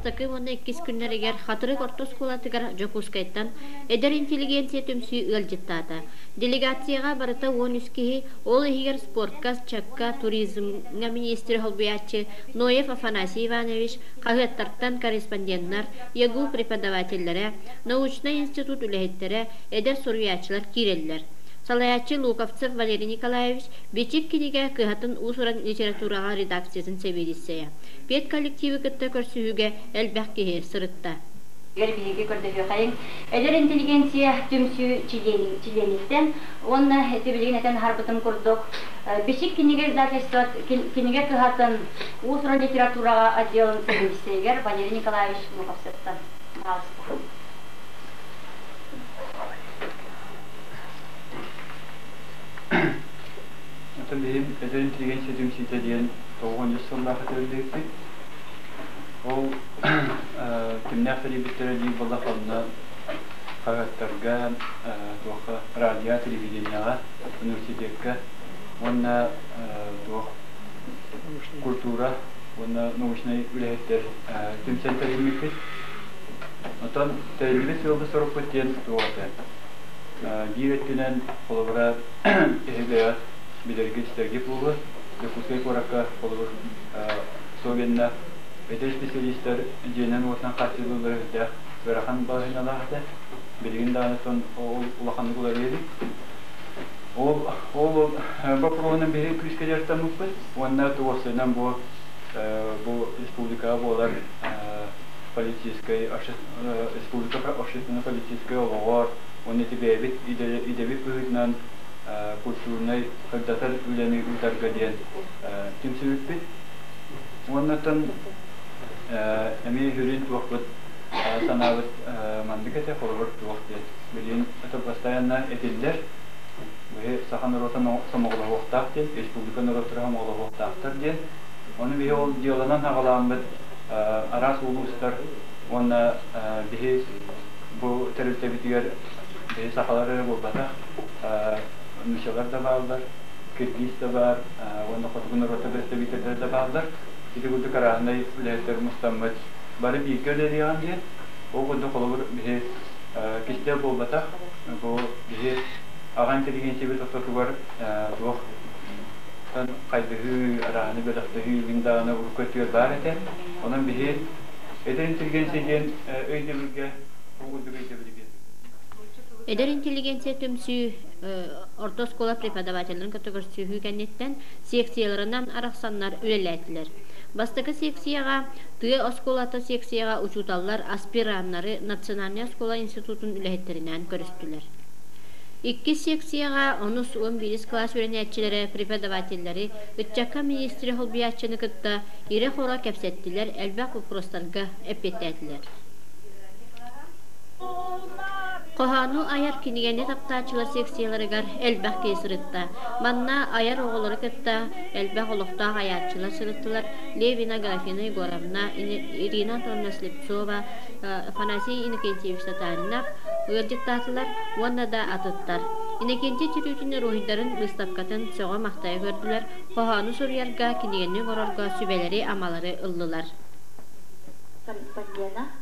бастакы уонна иккис күннэригэр Хатырык орто оскуолатыгар Дьокуускайтан Эдэр интеллигенция түмсүү ыалдьыттаата. Делегацияҕа барыта 13 киһи, ол иһигэр спортка, ыччакка, туризмҥа миниистири солбуйааччы Ноев Афанасий Иванович, хаһыаттартан корреспонденнар, ЯГУ преподавателлэрэ, научнай институт үлэһиттэрэ, эдэр суруйааччылар киирэллэр. Салайааччы Луковцев Валерий Николаевич Бичик кинигэ кыһатын уус-уран литератураҕа редакциятын сэбиэдиссэйэ. Педколлективы кытта көрсүһүүгэ элбэх киһи сырытта. Биһиги көрдөһүөхэйиҥ эдэр интеллигенция түмсүү чилиэниттэн уонна ити билигин этэн аһарбытым курдук Бичик кинигэ издательство кинигэ кыһатын уус-уран литератураҕа отделын сэбиэдиссэйигэр Валерий Николаевич Луковцевтан. Пожалуйста. Оттон биһим эдэр интеллигенция түмсүүтэ диэн 93 сыллаах этэриллибиппит. Ол кимнээх тэрийбиттэрэ диир буоллах онно хаһыаттарга, туохха радио, телевидениеҕа, университекка уонна туох культура уонна научнай үлэһиттэр түмсэн тэрийбиппит. Оттон тэриллибит сыалбыт-сорукпут диэн туох этэ? Биир өттүнэн, холобура, эһиги билэргит-истэргит буолуо, Дьокуускай куоракка, холобур, особенно эдэр специалистар дьиэнэн-уотунан хааччыллыылара үрдээх ыарахан балаһыанньалаах этэ. Билигин даҕаны оттон ол улаханнык уларыйа илик. Ол ол боппуруоһунан биһиги күүскэ дьарыктаммыппыт уонна туохсайынан бу бу республикаҕа буолар политическай республика общественно-политическай олоҕор уонна ити бэйэбит идэбит быһыытынан культурнай сырдатар үлэни ыытарга диэн түмсүбүппүт. Уоннаттан эмиэ сүрүн туохпут санаабыт маннык этэ, холобур туох диэн. Билигин это постоянно этиллэр. Биһи саха норуота сомоҕолоһуохтаах диэн, республика норуоттара сомоҕолоһуохтаахтар диэн. Ону биһи ол дьыаланан аҕалааммыт араас улуустар уонна биһи бу тэрилтэбитигэр биһи сахалар эрэ буолбатах, нуучалар да бааллар, киргиз да баар уонна хотугу норуоттар представителлэрэ да бааллар. Ити курдук арааһынай үлэһиттэр мустаммыт бары бииргэ үлэлиэҕин диэн. Ол курдук холобур биһи кистэл буолбатах, бу биһи аҕа интеллигенциябыт ортотугар туох хайдыһыы, арааһыны бөлөхтөһүү мин даҕаны урукку өттүгэр баар этэ. Онон биһи эдэр интеллигенция диэн өйдөбүлгэ ол курдук өйдөбүлү биэрбит. Эдэр интеллигенция түмсүү орто оскуола преподавателлэрин кытта көрсүһүү кэнниттэн секцияларынан арахсаннар үлэлээтилэр. Бастакы секцияҕа тыа оскуолата секцияҕа учууталлар аспираннары Национальнай оскуола институтун үлэһиттэринээн көрүстүлэр. Иккис секцияҕа онус 11 кылаас үөрэнээччилэрэ преподавателлэри, ыччакка миниистири солбуйааччыны кытта ирэ-хоро кэпсэттилэр, элбэх боппуруостарга эппиэттээтилэр. Хоһоону айар кинигэни таптааччылар секцияларыгар элбэх киһи сырытта. Манна айар оҕолору кытта элбэх олохтоох айааччылар сырыттылар Левина Графина Егоровна, Ирина Антоновна Слепцова, Афанасий Иннокентьевич Татаринов ыалдьыттаатылар уонна да атыттар. Иннокентий Чирүүтүн уруһуйдарын быыстапкатын сөҕө-махтайа көрдүлэр, хоһоону суруйарга, кинигэни оҥорорго сүбэлэри-амалары ыллылар.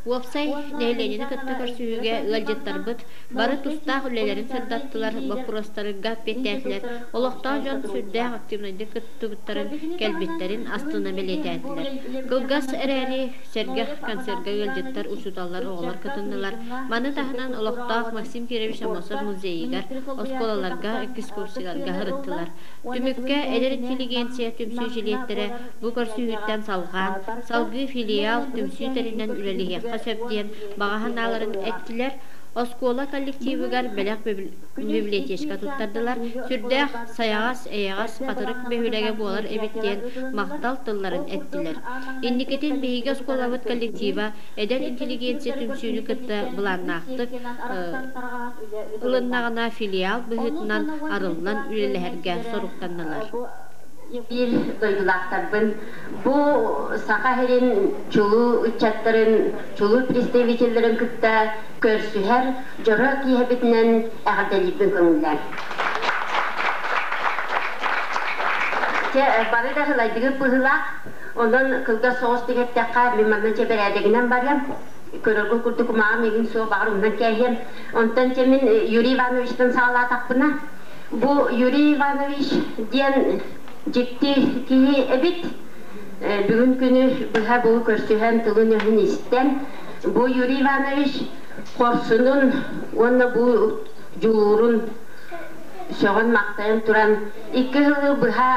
Уопсай нэһилиэнньэни кытта көрсүһүүгэ ыалдьыттарбыт бары тустаах үлэлэрин сырдаттылар, боппуруостарга эппиэттээтилэр, олохтоох дьон сүрдээх активнайдык кыттыбыттарын, кэлбиттэрин астына бэлиэтээтилэр. Кылгас эрээри сэргэх концерга ыалдьыттар, учууталлар, оҕолор кытыннылар. Маны таһынан олохтоох Максим Кирович Аммосов музейыгар, оскуолаларга, экскурсияларга сырыттылар. Түмүккэ эдэр интеллигенция түмсүү чилиэттэрэ бу көрсүһүүттэн салҕаан, салгыы филиал түмсүү тэринэн үлэлэһиэххэ сөп диэн баҕа санааларын эттилэр, оскуола коллективыгар бэлэх библиотечка туттардылар, сүрдээх сайаҕас, эйэҕэс хатырык бөһүөлэгэ буолар эбит диэн махтал тылларын эттилэр. Инникитин биһиги оскуолабыт коллектива эдэр интеллигенция түмсүүнү кытта былааннаахтык ылыннаҕына филиал быһыытынан арыллан үлэлэһэргэ соруктаннылар. Биир дойдулаахтарбын бу Саха сирин чулуу ыччаттарын, чулуу представителлэрин кытта көрсүһэр дьоро киэһэбитинэн эҕэрдэлиирбин көҥүллээн. Чэ, бары да сылайдыгыт быһыылаах. Онон кылгас соҕус эттэххэ, мин манна чэ бэрээдэгинэн барыам. Көрөргүн курдук кумааҕым миигин суох баҕар умнан кээһиэм. Онтон чэ мин Юрий Ивановичтан саҕалаатахпына, бу Юрий Иванович диэн дьикти киһи эбит. Бүгүн күнү быһа бу көрсүһэн тылын-өһүн истэн, бу Юрий Иванович хорсунун уонна бу дьулуурун сөҕөн-махтайан туран икки сылы быһа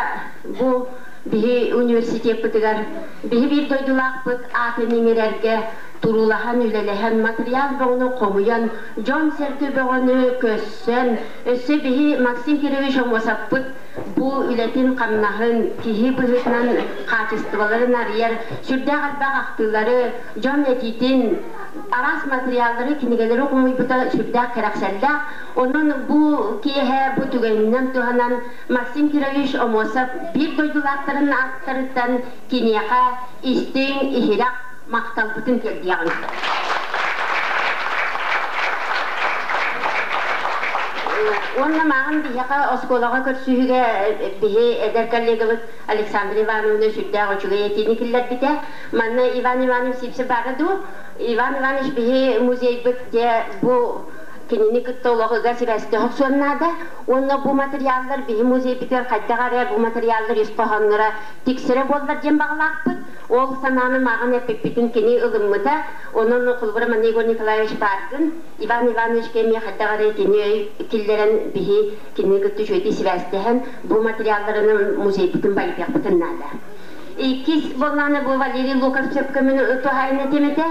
бу биһи университеппытыгар биһи биир дойдулаахпыт аатын иҥэрэргэ туруулаһан үлэлэһэн материал бөҕөнү хомуйан дьон-сэргэ бөҕөнү көссөн өссө биһи Максим Кирович Омосовпут бу үлэтин-хамнаһын киһи быһыытынан хаачыстыбаларын арыйар сүрдээх элбэх ахтыылары, дьон этиитин, араас материаллары, кинигэлэри хомуйбута сүрдээх кэрэхсэллээх. Онон бу киэһэ бу түгэнинэн туһанан Максим Кирович Омосов биир дойдулаахтарын ааттарыттан киниэхэ истиҥ, иһирэх махталбытын тиэрдиэҕиҥ. Уонна мааҕын биһиэхэ оскуолаҕа көрсүһүүгэ биһи эдэр коллегабыт Александра Ивановна сүрдээх үчүгэй этиини киллэрбитэ. Манна Иван Иванович Сивцев баара дуу? Иван Иванович биһи музейбыт дьэ бу кинини кытта олох ыга сибээстээх охсуон наада. Уонна бу материаллар биһи музейбытыгар хайдах эрэ бу материаллар ис хоһоонноро тиксэрэ буоллар диэн баҕалаахпыт. Ол санааны мааҕын эппиппитин кини ылыммыта. Онон холобура манна Егор Николаевич бааргын, Иван Ивановичка эмиэ хайдах эрэ кини өй киллэрэн биһи кинини кытта үчүгэйдик сибээстэһэн бу материалларынан музейбытын байытыахпытын наада. Иккис буоллаҕына бу Валерий Луковцев көмөнү туһаайан этим этэ.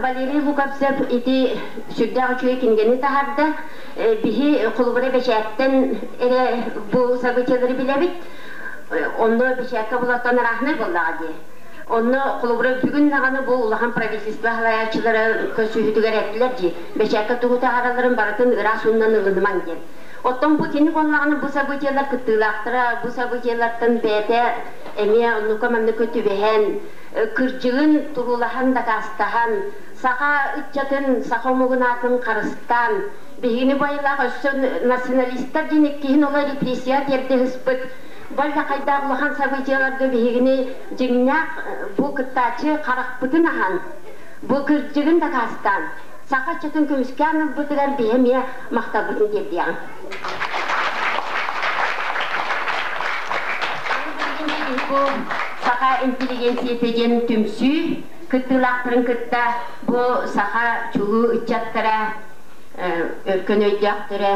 Валерий Луковцев ити сүрдээх үчүгэй кинигэни таһаарда. Биһи холобура бэчээттэн эрэ бу событиелары билэбит. Онно бэчээккэ булартан арааһынай буоллаҕа дии. Онно холобура бүгүн даҕаны бу улахан правительство салайааччылара көрсүһүүтүгэр эттилэр дии, бэчээккэ тугу таһааралларын барытын ыраас ууннан ылынымаҥ диэн. Оттон бу кини буоллаҕына бу событиелар кыттыылаахтара, бу событиелартан бэйэтэ эмиэ оннука-манныка түбэһэн, кырдьыгын туруулаһан дакаастаһан, саха ыччатын, саха омугун аатын харыстаан, биһигини байылаах өссө националистар диэн иккиһин оло репрессия тиэрдэ ыспыт Балла хайдаах улахан событиеларга биһигини дьиҥнээх бу кыттааччы харахпытын аһан, бу кырдьыгын дакаастаан, саха ыччатын көмүскээн ылбытыгар биһи эмиэ махталбытын тиэрдиэҕиҥ. Бу саха интеллигенцията диэн түмсүү кыттыылаахтарын кытта бу саха чулуу ыччаттара өркөн өйдөөхтөрө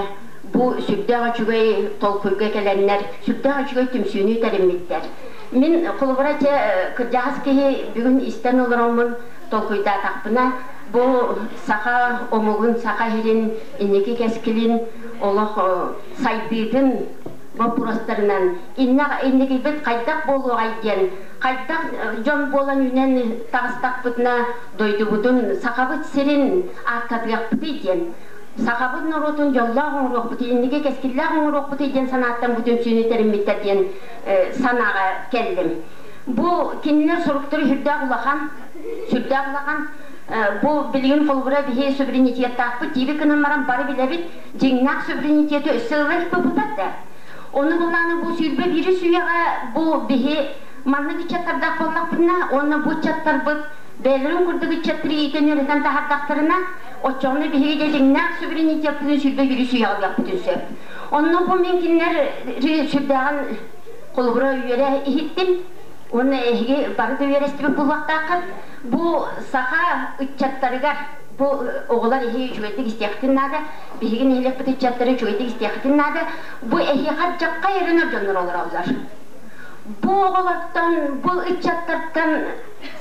бу сүрдээх үчүгэй толкуйга кэлэннэр сүрдээх үчүгэй түмсүүнү тэриммиттэр. Мин холобура чэ кырдьаҕас киһи бүгүн истэн олороммун толкуйдаатахпына бу саха омугун, саха сирин инники кэскилин олох сайдыытын боппуруостарынан инникибит хайдах буолуоҕай диэн хайдах дьон буолан үүнэн таҕыстахпытына дойдубутун Сахабыт сирин ааттатыахпытый диэн сахабыт норуотун дьоллоох оҥоруохпутуй инники кэскиллээх оҥоруохпутуй диэн санааттан бу түмсүүнү тэриммиттэр диэн санааҕа кэллим. Бу кинилэр соруктара сүрдээх улахан, сүрдээх улахан. Бу билигин холобура биһи суверенитеттаахпыт дииби гынан баран бары билэбит, дьиҥнээх суверенитеты өссө ыла илпиппит да. Ону былааны бу 21 үйэҕэ бу биһи маннык ыччаттардаах буоллахпытына уонна бу ыччаттарбыт бэйэлэрин курдук ыччаттары иитэн үөрэтэн таһардахтарына, оччоҕуна биһиги дьэ дьиҥнээх суверенитеппытын 21 үйэҕэ ылыахпытын сөп. Онно бу мин кинилэр сүрдээҕин холобура үөрэ иһиттим уонна эһиги бары да үөрэстибит буолуохтааххыт. Бу саха ыччаттарыгар бу оҕолор эһиги үчүгэйдик истиэххитин наада, биһиги нэһилиэкпит ыччаттара үчүгэйдик истиэххитин наада. Бу эһиэхэ дьахха эрэнэр дьоннор олороллор. Бу оҕолортон, бу ыччаттартан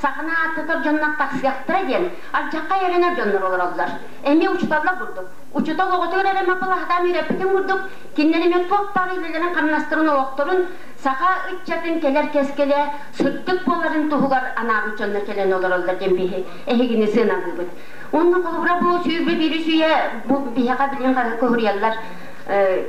саханы ааттатар дьоннор тахсыахтара диэн алдьархай эрэнэр дьоннор олороллор. Эмиэ учууталлар курдук. Учуутал оҕотугар эрэ мапылаһатаан үөрэппитин курдук, кинилэр эмиэ туох баар үлэлэрин, хамнастарын, олохторун саха ыччатын кэлэр кэскилэ сырдык буоларын туһугар анаабыт дьоннор кэлэн олороллор диэн биһи эһигини сыаналыыбыт. Уонна холобура бу 21 үйэ бу биһиэхэ билигин көһүрүйэллэр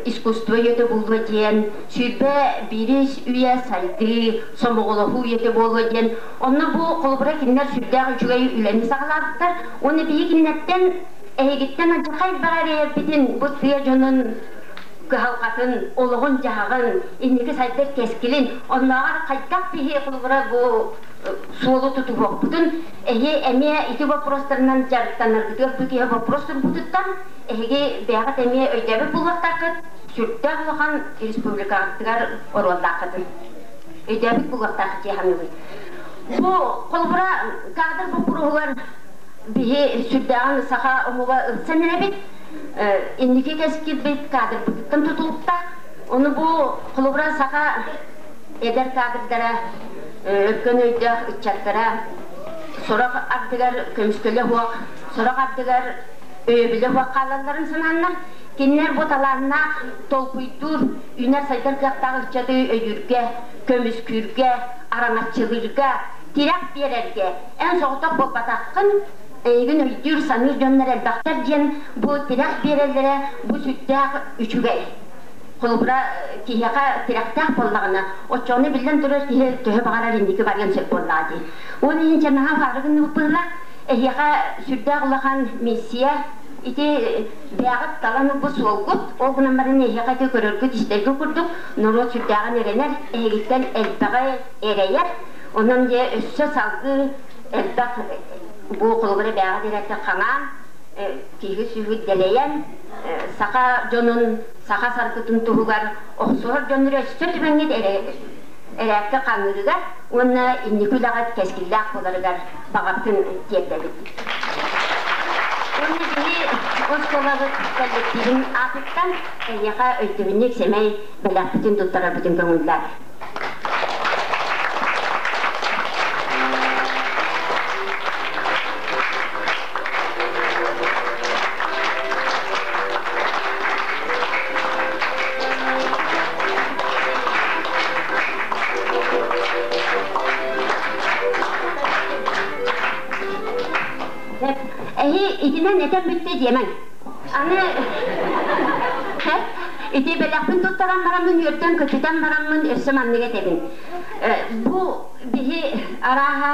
искусство үйэтэ буолуо диэн, 21 үйэ сайдыы, сомоҕолоһуу үйэтэ буолуо диэн. Онно бу холобура кинилэр сүрдээх үчүгэй үлэни саҕалаабыттар. Уонна биһи кинилэртэн эһигиттэн алдьархай элбэҕи эрэйэрбитин бу тыа дьонун кыһалҕатын, олоҕун-дьаһаҕын, инники сайдар кэскилин, оннооҕор хайдах биһи холобура бу суолу тутуһуохпутун эһи эмиэ ити боппуруостарынан дьарыктанаргытыгар бу киһи боппуруос турбутуттан эһиги бэйэҕит эмиэ өйдөөбүт буолуохтааххыт, сүрдээх улахан республикаҕытыгар оруоллааххытын өйдөөбүт буолуохтааххыт дии саныыбын. Бу холобура кадр боппуруоһугар биһи сүрдээҕин саха омуга ылсан эрэбит. Инники кэскилбит кадрбытыттан тутулуктаах. Ону бу холобура саха эдэр кадрдара, өркөн өйдөөх ыччаттара сорох ардыгар көмүскэлэ суох, сорох ардыгар өйөбүлэ суох хаалалларын санааннар, кинилэр бу талааннаах, толкуйдуур, үүнэр-сайдар кыахтаах ыччаты өйүүргэ, көмүскүүргэ, араҥаччылыырга, тирэх биэрэргэ эн соҕотох буолбатаххын, эйигин өйдүүр, саныыр дьоннор элбэхтэр диэн бу тирэх биэрэллэрэ бу сүрдээх үчүгэй. Холобура, киһиэхэ тирэхтээх буоллаҕына, оччоҕуна биллэн турар киһи төһө баҕарар инники барыан сөп буоллаҕа дии. Ол иһин чэ наһаа уһаары гынныбыт быһыылаах, эһиэхэ сүрдээх улахан миссия ити бэйэҕит талан ылбыт суолгут, ол гынан баран эһиэхэ ити көрөргүт-истэргит курдук норуот сүрдээҕин эрэнэр, эһигиттэн элбэҕи эрэйэр. Онон дьэ өссө салгыы элбэх бу холобура бэйэҕит эрэртэн хаҥаан, киһи сүһү дэлэйэн, саха дьонун, саха саргытын туһугар охсуһар дьоннор өссө түбэҥҥит эрээккэ хаҥыырыгар уонна инники үлэҕит кэскиллээх буоларыгар баҕабытын тиэрдэбит. Уонна биһи оскуолабыт коллективын аатыттан эһиэхэ өйдөбүнньүк сэмэй бэлэхпитин туттарарбытын көҥүллээр. Эһи итинэн этэн бүттэ диэмэҥ. Аны ити бэлэхпин туттаран бараммын, үөрдэн көтүтэн бараммын өссө маннык этэбин. Бу биһи арааһа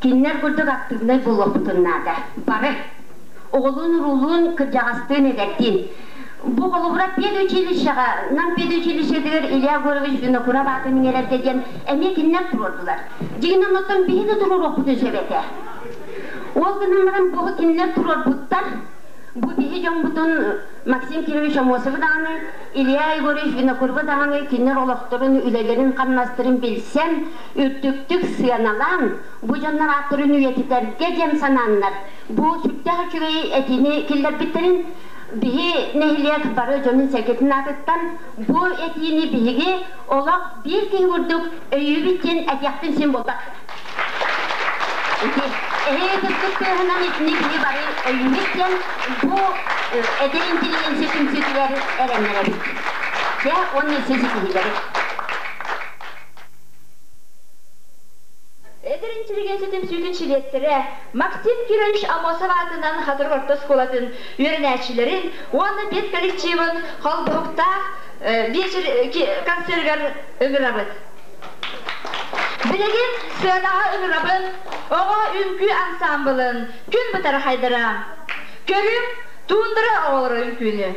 кинилэр курдук активнай буолуохпутун наада. Бары. Оҕолуун-уруулуун, кырдьаҕастыын, эдэрдиин. Бу холобура педучилищеҕа, Нам педучилищетыгар Илья Егорович Винокуров аатын иҥэрэргэ диэн эмиэ кинилэр туруордулар. Дьиҥинэн оттон биһи да туруоруохпутун сөп этэ. Ол гынан баран бу кинилэр туруорбуттар. Бу биһи дьоммутун Максим Кирович Амосовы даҕаны, Илья Егорович Винокуровы даҕаны кинилэр олохторун, үлэлэрин-хамнастарын билсэн, үрдүктүк сыаналаан, бу дьоннор ааттарын үйэтитэргэ диэн санааннар, бу сүрдээх үчүгэй этиини киллэрбиттэрин биһи нэһилиэк бары дьонун-сэргэтин аатыттан бу этиини биһиги олох биир киһи курдук өйүүбүт диэн этиэхпин син буолбат. Эһиги кыттык тыаһынан итини биһи бары өйүүбүт диэн бу эдэр интеллигенция түмсүүтүгэр эрэннэрэбит. Дьэ, уонна өссө ситиһиилэри. Эдэр интеллигенция түмсүүтүн чилиэттэрэ Максим Кирович Аммосов аатынан Хатырык орто оскуолатын үөрэнээччилэрин уонна педколлективын холбоһуктаах биэчэр концерыгар ыҥырабыт. Билигин сыанаҕа ыҥырабын оҕо үҥкүү ансаамбылын күн бытархайдара. Көрүҥ, туундара оҕолоро үҥкүүнү.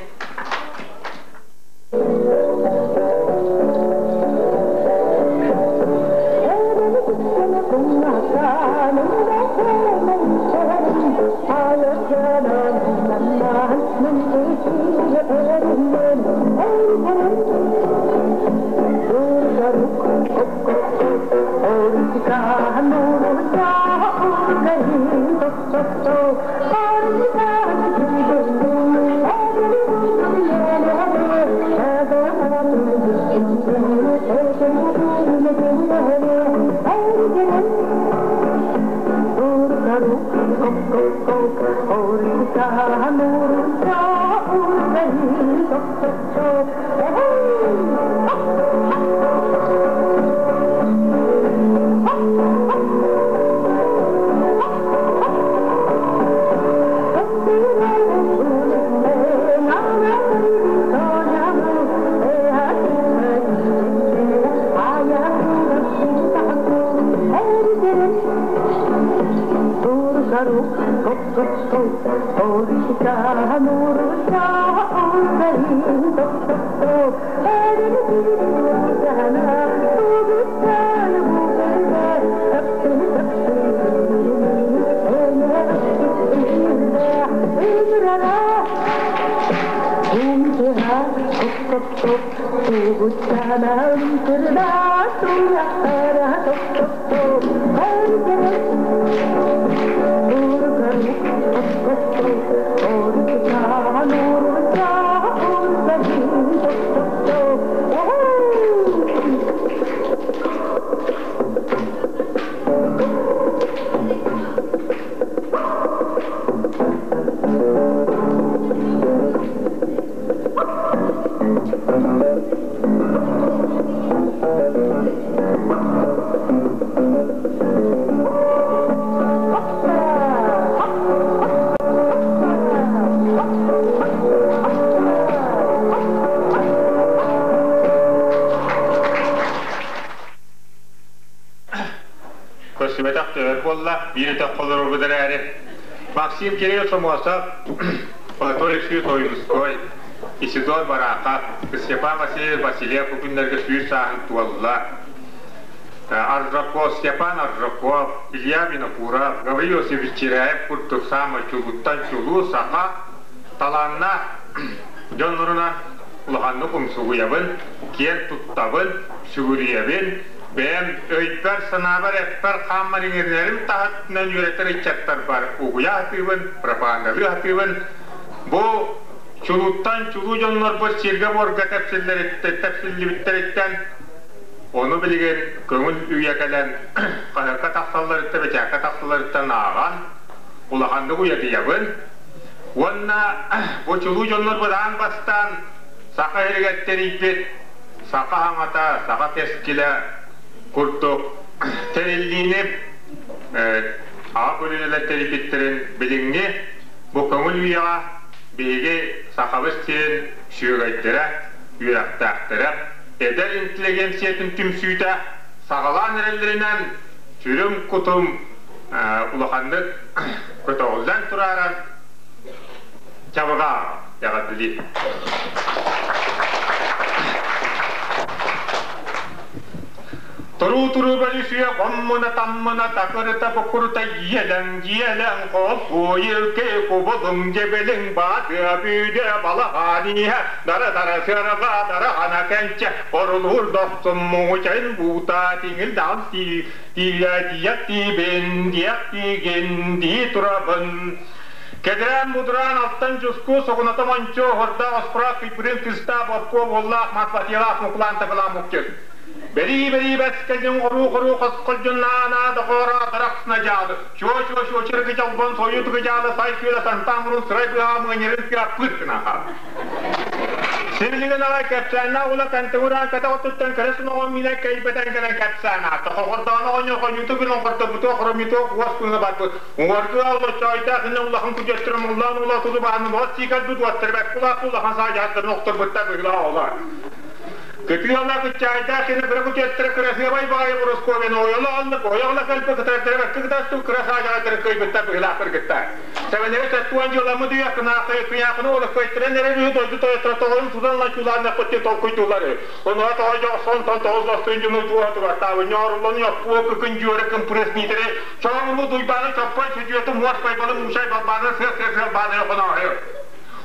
Көрсүбэтэх төбөр буолла, биир өтөх холорорбут эрээри. Максим Кирилл Сомуосов, Анатолий Алексеевич Ойуунускай, Исидор Барахов, Степан Васильев Васильев бу күннэргэ сүүс сааһын туолла. Аржаков, Степан Аржаков, Илья Винокуров, Гаврил Иосифович Чиряев курдук саамай чулууттан чулуу саха талааннаах дьоннорунан улаханнык умсугуйабын, киэн туттабын, сүгүрүйэбин, бэйэм өйбөр-санаабар эппэр-хааммар иҥэринэрим таһынан үөрэтэр ыччаттарбар угуйа сатыыбын, пропагандалыы сатыыбын. Бу чулууттан чулуу дьоннорбут сиргэ-буорга тэпсиллибиттэриттэн ону билигин көҥүл үйэ кэлэн хаһыакка тахсалларыттан, бэчээккэ тахсалларыттан ааҕан улаханнык уйадыйабын. Уонна бу чулуу дьоннорбут аан бастаан Саха сиригэр тэрийбит саха хаҥата, саха кэскилэ курдук тэриллиини аҕа көлүөнэлэр тэрийбиттэрин билиҥҥи бу көҥүл үйэҕэ биһиги Сахабыт сирин сүөгэйдэрэ, үөрэхтээхтэрэ, эдэр интеллигенциятын түмсүүтэ саҕалаан эрэллэринэн сүрүм-кутум улаханнык көтөҕүллэн турааран чабырҕа эҕэрдэлиир. Туруу-туруу бөлүсүө хоммуна-таммына такырыта букурута иэлэҥ-дьиэлэҥ холкуйулки кубулуҥ дьэбилиҥ баатыа бүүдэ балаһаан иһэ дара-дара сыарҕа дарахана кэнчэ орулуур дохсун муҥучайын буута тиҥил даҕан тиийэ диэх тиибин диэх тиигин дии турабын Кэдэрээн мудураан алтан дьуску соҕуната мончо оһордоох оспураах кыйбырын кыстаах боппуо уоллаах матватиялаах мукулаан такылаан мукчут. Бэрии-бэрии бэскэлдьин хоруу-хоруу хосхолдьун наанаа доҕоороо дарахсына дьаалы чуо-чуо чуочыргы дьолбон сойутугу дьаалы сай күөлэ сантаан мурун сырай быһаа мыаньырын тыа пыт гынан хаалла. Сибилигин аҕай кэпсээннээх ула кантыгураан кэтэх оттуттан кэрэ суноҕун миинэ кэйбэтэн кэлэн кэпсээн аатта. Хохордооно оҕонньор хоньууту күн оҥорторбутуох хоромньутуох уос күҥҥэ барбыт. Уҥуоргу аллочоойдоох иннэ улахан күдьөттөрө муллаан ула туту баанын от сиикэлбит уоттары бэккулаах улахан саадьааттарын охторбуттар быһыылаах оҕолор. Кытыала кыччаайдаах кини кыра күтүөттэрэ кырасыабай баайы Боросковияны ойоло аллык ойоҕла кэлбэ кытардара бэккэ кытастуу кыра саадьаҕайдары кыайбыттар быһыылаах кыргыттар. Сэбэнэри сэттуон дьыаламмыт үйэ кынаахыны олоххойторон эрэр үһү дойду тойотторо тоҕойун сутан лачуулаан нэхпыттыы толкуйдуулар үһү. Онуоха тоҕой дьоҕсон тоҕус бастыын дьону чуоһа турартаабы ньооруллан ньоппуо кыкын дьүөрэ кымпырыс миитэрэй Чоҥуму Дуйбааны Чоппой Сөдүөтү Муос Байбалы Муусай Балбааны сыа-сыа сыалбааны хонооһу.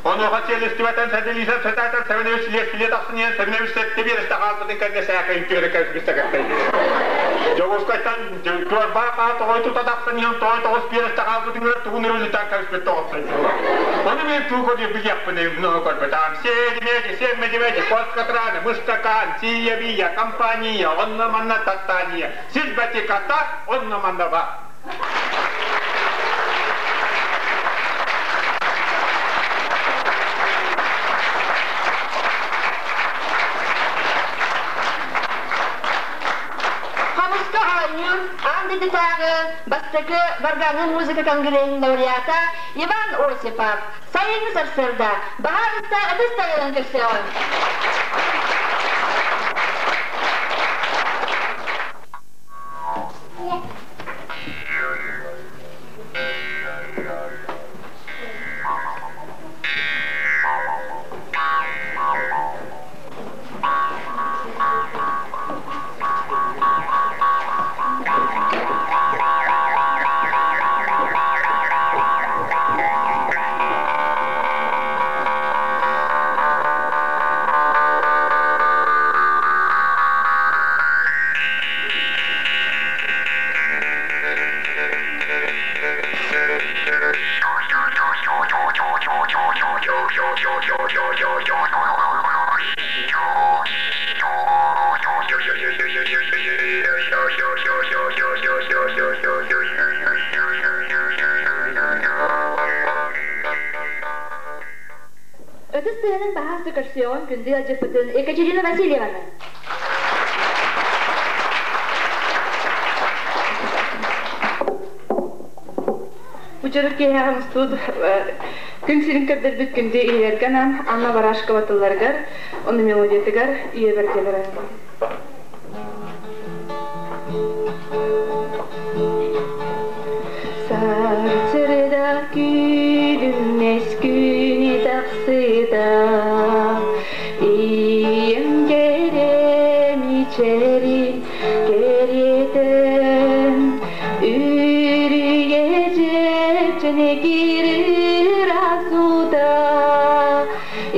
Онуоха сиэлистибэтэн сэдилиисэ сэтаатар Сэмэнэбис силиэстилиэ тахсан иһэн Сэмэнэбис сэттэ биэрэстэ хаалбытын кэннэ сээкэйин түөрэ кэлбит сэкэттэй. Дьокуускайтан Чуорбаа хаа тоҕой тута тахсан иһэн тоҕой тоҕус биэрэстэ хаалбытын тугун өрүлүтэн кэбиспит тоҕоттой. Ону мен тугу билиэхпин көрбөтөм. Сиэдимэди, сиэммэдимэди, коскатраны, мыстакаан, сия-бия, компания, онно-манна таттания. Силбэтиката онно манна Хомуска оонньуур аан дойдутааҕы бастакы варганы музыка конгреһын лауреата Иван Осипов сайыҥҥы сарсыарда баһаарыста ытыс тайанан көрсөҕүн. тыһынан баһаста көрсүөҕүн күндү ыалдьыппытын Екатерина Васильеваны. Бу дьоро киэһэҕэ мустубут күн сирин көрдөрбүт күндү ийэлэргэ анаан Анна Барашкова тылларыгар, уонна мелодиятыгар ийэбэр диэн Сарсырда күлүмнэс күнү тахсыта Ийэм кэрэм ичэрин кэриэтэн Үрүйэ дьэччэни киирир асута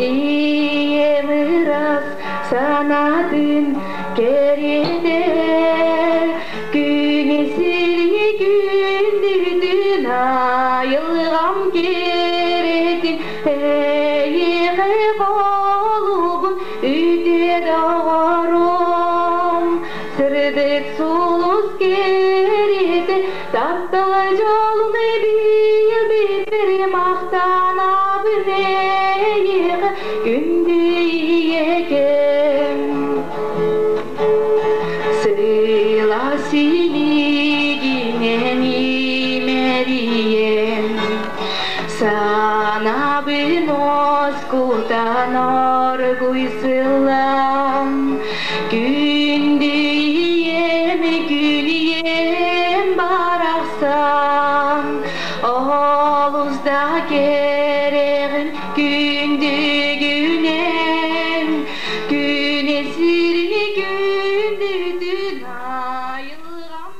Ийэм ырас санаатын кэриэтэ Күнү сири күндүтүн айылҕам кэрэтин Эйиэхэ холугун үтүө доҕорум Сырдык сулус кэриэтэ таптал дьолун биир махтанабын эйиэхэ күндү ийэкэм Сыла силигинэн имэрийэн Санабын оскутан оргуй сыллан Күндү ийэм, күн ийэм барахсан Олус да кэрэҕин күндүгүнэн Күнэ сирини күндүтүн айылҕам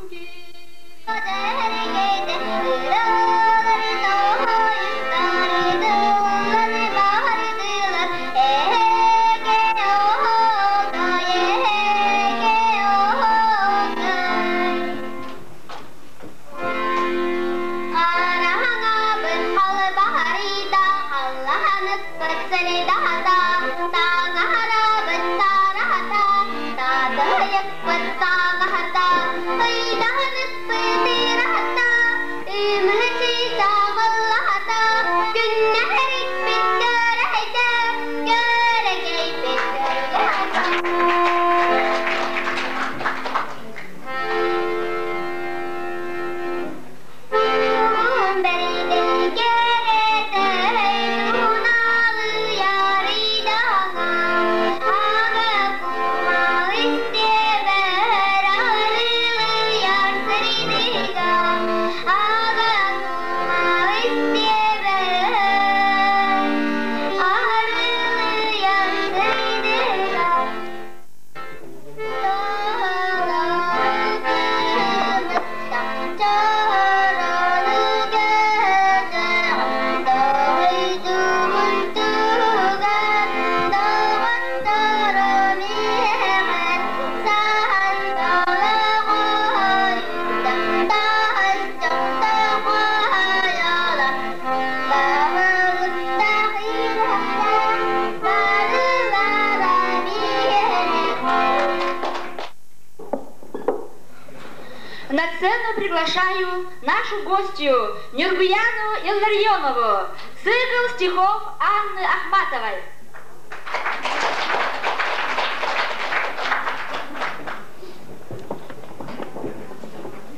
На сцену приглашаю нашу гостью Нюргуяну Илларионову. Цикл стихов Анны Ахматовой.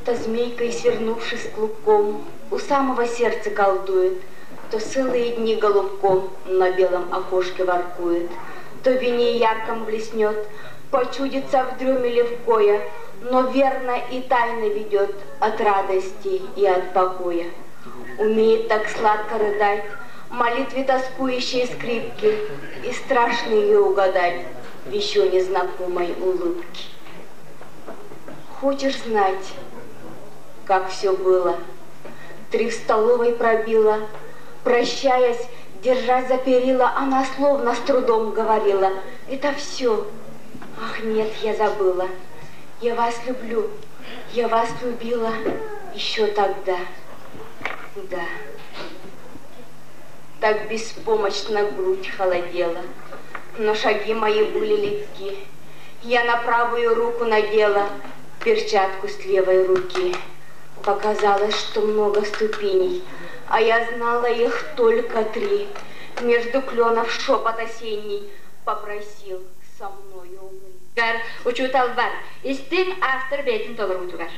То змейкой, свернувшись клубком, у самого сердца колдует, то целые дни голубком на белом окошке воркует, то в вине ярком блеснет, почудится в дреме левкоя, но верно и тайно ведет от радости и от покоя. Умеет так сладко рыдать, молитве тоскующей скрипки, и страшно ее угадать в еще незнакомой улыбке. Хочешь знать, как все было? Три в столовой пробила, прощаясь, держась за перила, она словно с трудом говорила. Это все. Ах, нет, я забыла. Я вас люблю, я вас любила еще тогда. Да. Так беспомощно грудь холодела, но шаги мои были легки. Я на правую руку надела перчатку с левой руки. Показалось, что много ступеней, а я знала их только три. Между кленов шепот осенний попросил со мною Гар учууталбар истиҥ автор бэйэтин толоруутугар.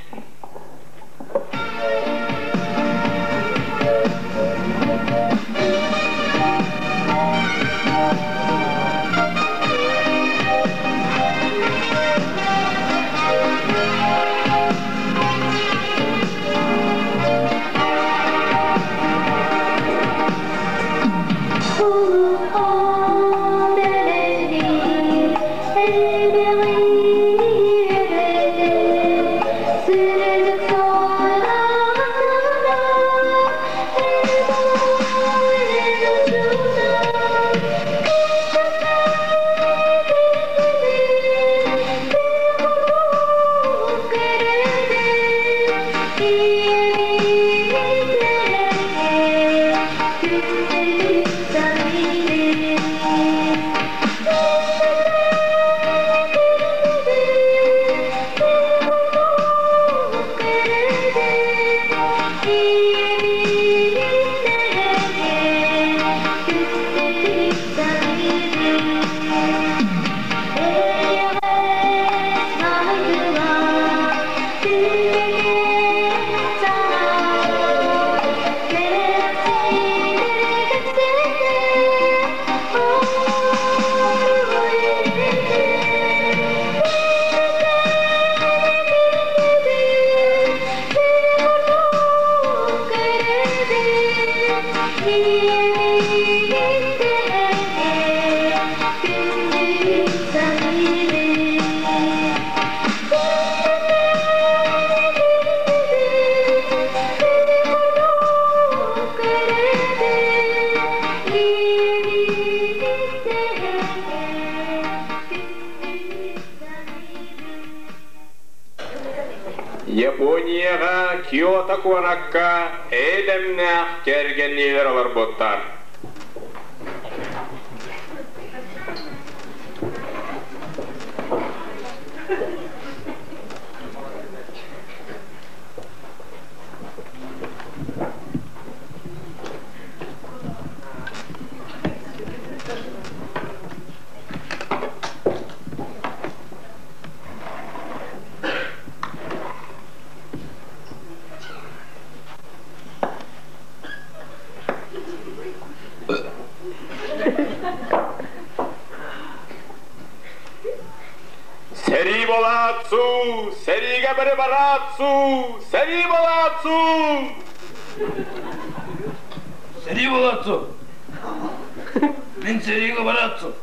Японияҕа Киото куоракка эйэ-дэмнээх кэргэнниилэр олорбуттар. Сэрии буолаатсу, сэриигэ бары бараатсу, сэрии буолаатсу! Сэрии буолаатсу! Мин сэриигэ бараатсу!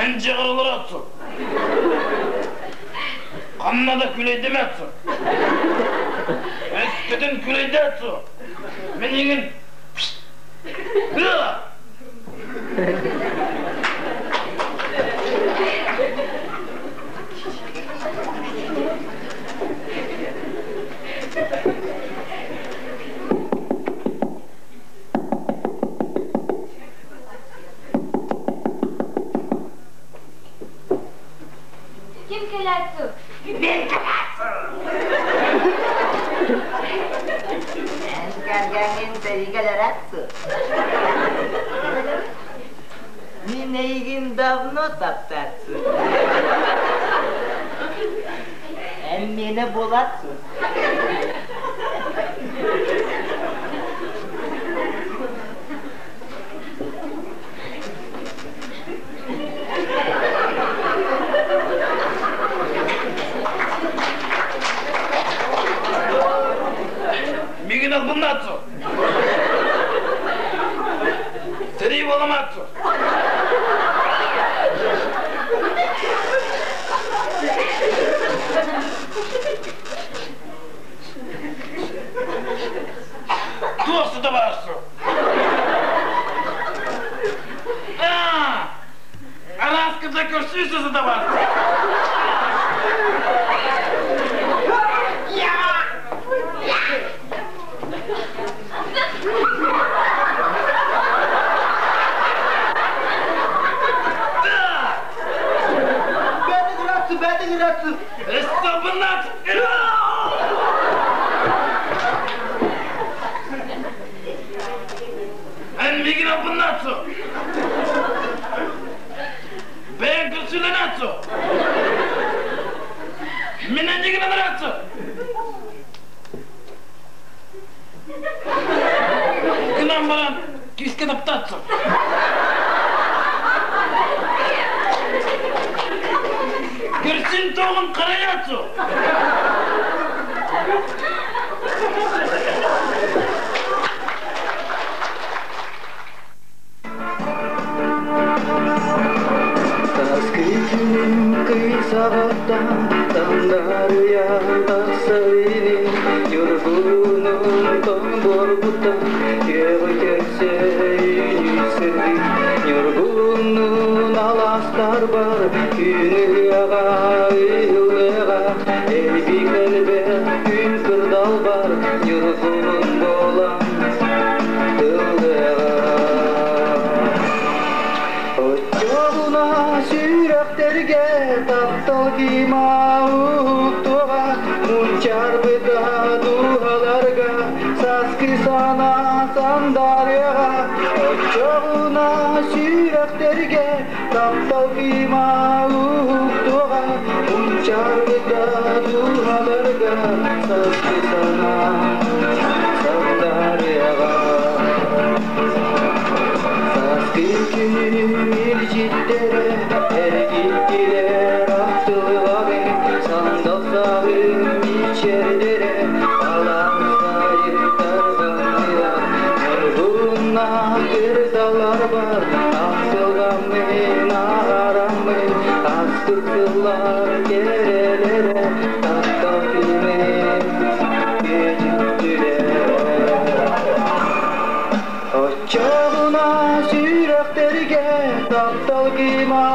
Эн дьиэҕэр олороотсу! Ханна да күлэйдэмээт Өскөтүн күлэйдээт Мин эйигин Ким кэлээт Мен Эн кэргэҥҥин сэриигэлэрэтсу. Мин эйигин давно таптаатсу. Эн миэнэ буолаатсу. Мигин албыннаатсу. Сэрии буоламаатсу. Туох сыта баарсу? Араскыта көрсүүсү сыта баарсу. Бәдігіратсы, бәдігіратсы. Эстабынат! албыннаатсу. Бэйэҥ көрсүүлэнаатсу. Мин энньигин анараатсу. Гынан баран күүскэ таптаатсу. Көрсүн тоҕун харайаатсу. Таскы кый саҕаттан тандарыйа тахсарыны Ньургунун тоҥ буорбуттан күөҕү көрсө үүнүсүрдү Ньургунун аластар бар күн ыһыаҕа ыһыллыаҕа Элбик элбэх күн кырдал бар Ньургунун буолан тыллыаҕа Оччоҕуна сүрэхтэргэ таптал кима уһуктуоҕа, мунчарбыта дууһаларга саскы санаа сандарыаҕа. Оччоҕуна сүрэхтэргэ таптал кима уһуктуоҕа, мунчарбыта дууһаларга саскы санаа сандарыаҕа. Саскы күнүм илдьиттэрэ эргиттилэр ахтылҕаны, сандал саһым мичэрдэрэ алаҥсайы тарҕаннылар. Ньургунна кырдалар бар, ахтылҕаммын аҕараммын, ааспыт сыллар кэрэлэрэ таптал күнүн күөдьүттүлэр. Оччоҕуна сүрэхтэргэ таптал кима